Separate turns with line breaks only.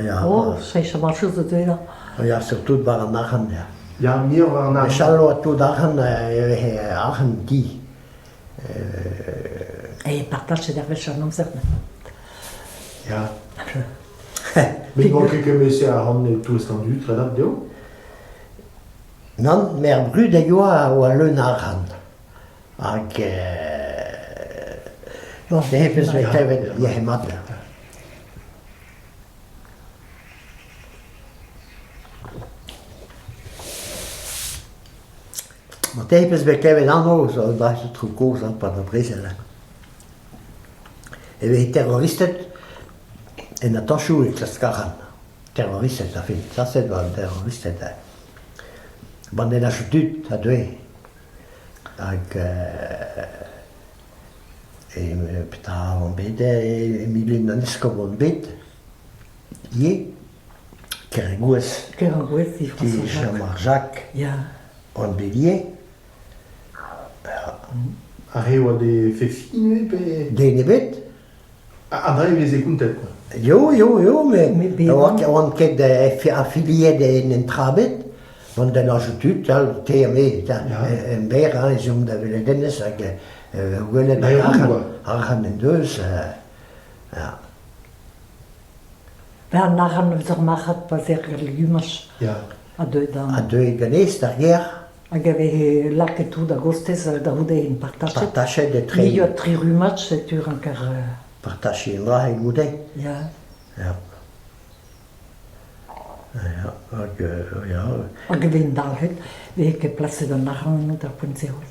Ya.
Oh, cheñchamantoù zo deuet.
Ya, surtout war an arc'hant, ya.
Ya, muioc'h war an arc'hant.
Gwechall oa tout arc'hant, e vehe arc'hant ti.
E partachet ar wech an amzer.
Ya. Met n'oa ket kement-se arc'hant e-touesk an dud, kredabl dezho?
Nann, met ar brud a yoa a oa leun a arc'hant. Hag ne peus bet klevet yec'hed mat. Marteze 'peus bet klevet anv eus an dra-se traoù kozh hein, 'pad ar brezel. E veze terroristed en atanchoù e klask arc'hant. Terroristed, afen, sañset 'oa an terroristed. Bandennajoù tud a deue. Hag e petra on bet e Milin an Eskob on bet ivez. Kergouez.
Kergouez, di
Di Jean-Marc Jacques.
Ya.
On bet ivez.
Ar re oa des fefi neuze pe...
Den ebet.
An dra e veze kontet quoi.
Yo, yo, yo, met ne oan ket affiliet en un tra ebet. Mont da lajoù tud, te ha me, emberr, hein, ez eomp da welet hennezh hag gwelet arc'hant en deus. Ya.
Ben an arc'hant eus ar marc'had pa 'z er legumaj.
Ya.
A deuet da...
A deuet ganez d'ar gêr.
Hag a veze lakaet tout a-gostez da c'houde int partachet.
Partachet etre...
Ni oa tri rummad, setu ranker...
Partachiñ an dra goude.
Ya.
Ya. Ya, hag ya.
Hag e vez dalc'het, 'vez ket plaset an arc'hant d'ar poent-se c'hoazh.